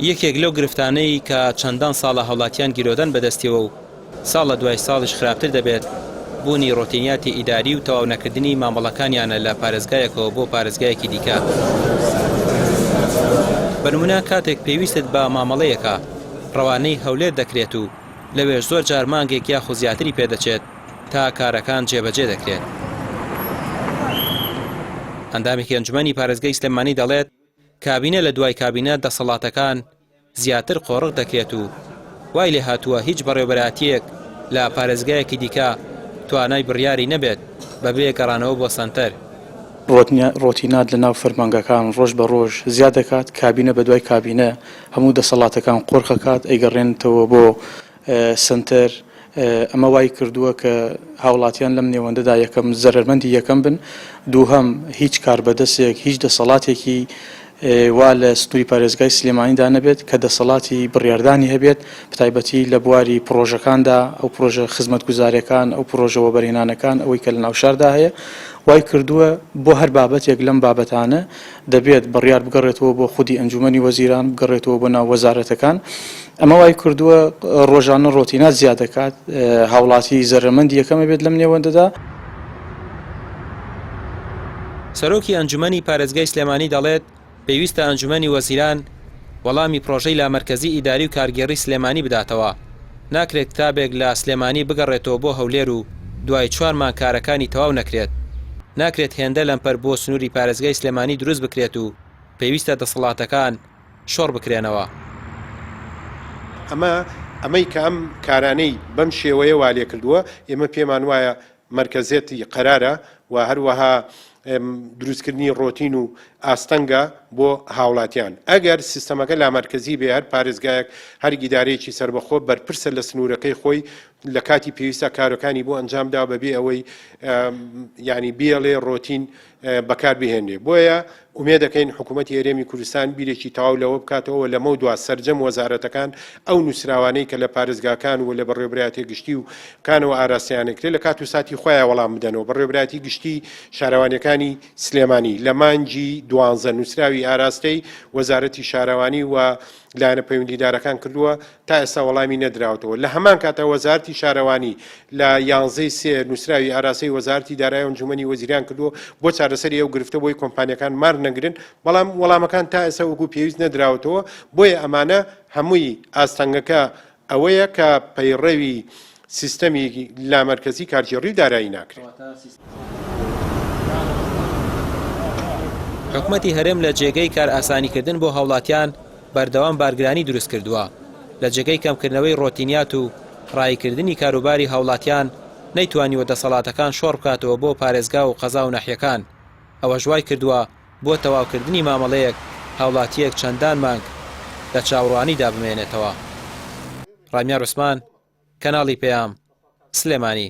یەکێک لەو گرفتانەی کە چەندان ساڵە هاوڵاتیان گیرۆدەن بەدەستیەوە و ساڵ لە دوای ساڵیش خراپتر دەبێت، بوونی ڕۆتینیاتی ئیداری و تەواو نەکردنی مامەڵەکانیانە لە پارێزگایەکەوە بۆ پارێزگایەکی دیکە. بە نمونە کاتێک پێویستت بە مامەڵەیەکە ڕەوانەی هەولێر دەکرێت و لەوێش زۆر جار مانگێک یاخود زیاتری پێدەچێت تا کارەکان جێبەجێ دەکرێت. ئەندامێکی ئەنجومەنی پارێزگای سلێمانی دەڵێت، کابینە لە دوای کابینە دەسەڵاتەکان زیاتر قۆرخ دەکرێت و وای لێهاتووە هیچ بەڕێوەبەرایەتییەک لە پارێزگایەکی دیکە توانای بڕیاری نەبێت بەبێ گەڕانەوە بۆ سەنتەر. ڕۆتینات لە ناو فەرمانگەکان ڕۆژ بە ڕۆژ زیاد دەکات، کابینە بە دوای کابینە هەموو دەسەڵاتەکان قۆرخەکات ئەیگەڕێنێتەوە بۆ سەنتەر، ئەمە وای کردووە کە هاوڵاتیان لەم نێوەندەدا یەکەم زەرەرمەندی یەکەم بن، دووهەم هیچ کاربەدەستێک هیچ دەسەڵاتێکی وا لە سنووری پارێزگای سلێمانیدا نەبێت کە دەسەڵاتی بڕیاردانی هەبێت بەتایبەتی لە بواری پڕۆژەکاندا ئەو پڕۆژە خزمەتگوزاریەکان ئەو پڕۆژە وەبەرهێنانەکان ئەوەی کە لە ناوشاردا هەیە وای کردووە بۆ هەر بابەتێک لەم بابەتانە دەبێت بڕیار بگەڕێتەوە بۆ خودی ئەنجومەنی وەزیران، بگەڕێتەوە بۆ ناو وەزارەتەکان. ئەمە وای کردووە ڕۆژانە ڕۆتینات زیاد دەکات، هاوڵاتی زەرەرمەندی یەکەم ئەبێت لەم نێوەندەدا. سەرۆکی ئەنجومەنی پارێزگای سلێمانی دەڵێت، پێویستە ئەنجومەنی وەزیران وەڵامی پرۆژەی لامەرکەزی ئیداری و کارگێڕی سلێمانی بداتەوە، ناکرێت کتابێک لە سلێمانی بگەڕێتەوە بۆ هەولێر و دوای چوار مانگ کارەکانی تەواو نەکرێت. ناکرێت هێندە لەمپەر بۆ سنووری پارێزگای سلێمانی دروست بکرێت و پێویستە دەسەڵاتەکان شۆڕ بکرێنەوە. ئەمە ئەمەی کە ئەم کارانەی بەم شێوەیە وا لێکردووە، ئێمە پێمان وایە مەرکەزیەتی قەرارە و هەروەها دروستکردنی ڕۆتین و ئاستەنگە بۆ هاوڵاتیان. ئەگەر سیستەمەکە لامەرکەزی بێ هەر پارێزگایەک هەر ئیدارەیەکی سەربەخۆ بەرپرسە لە سنوورەکەی خۆی لە کاتی پێویستا کارەکانی بۆ ئەنجام دا بەبێ ئەوەی یانی بێڵێ ڕۆتین بەکار بهێنرێ. بۆیە ئومێد دەکەین حکوومەتی هەرێمی کوردستان بیرێکی تەواو لەوە بکاتەوە و لەمەودوا سەرجەم وەزارەتەکان ئەو نووسراوانەی کە لە پارێزگاکان و لە بەڕێوەبەرایەتیە گشتی و کانەوە ئاراستەیان ئەکرێ لە کات و ساتی خۆیان وەڵام بدەنەوە. بەڕێوەبەرایەتی گشتی شارەوانیەکانی سلێمانی لە مانگی دوانزە نووسراوی ئاراستەی وەزارەتی شارەوانی و لایەنە پەیوەندیدارەکان کردووە، تا ئێستا وەڵامی نەدراوەتەوە. لە هەمان کاتدا وەزارەتی شارەوانی لە یانزەی سێ نووسراوی ئاراستەی وەزارەتی دارایی و ئەنجوومەنی وەزیران کردووە بۆ چارەسەری ئەو گرفتە بۆی کۆمپانیاکان مار نەگرن، بەڵام وەڵامەکان تا ئێستا وەکو پێویست نەدراوەتەوە، بۆیە ئەمانە هەمووی ئاستەنگەکە ئەوەیە کە پەیڕەوی سیستەمی لامەرکەزی کارگێڕی و دارایی ناکرێت. حکومەتی هەرێم لە جێگەی کارئاسانیکردن بۆ هاوڵاتیان بەردەوام بارگرانی دروستکردووە، لە جێگەی کەمکردنەوەی ڕۆتینیات و ڕاییکردنی کاروباری هاوڵاتیان نەیتوانیوە دەسەڵاتەکان شۆڕبکاتەوە بۆ پارێزگا و قەزا و ناحیەکان، ئەوەش وایکردووە بۆ تەواوکردنی مامەڵەیەک هاوڵاتییەک چەندان مانگ لە چاوڕوانیدا بمێنێتەوە. ڕامیار عوسمان، کەناڵی پەیام، سلێمانی.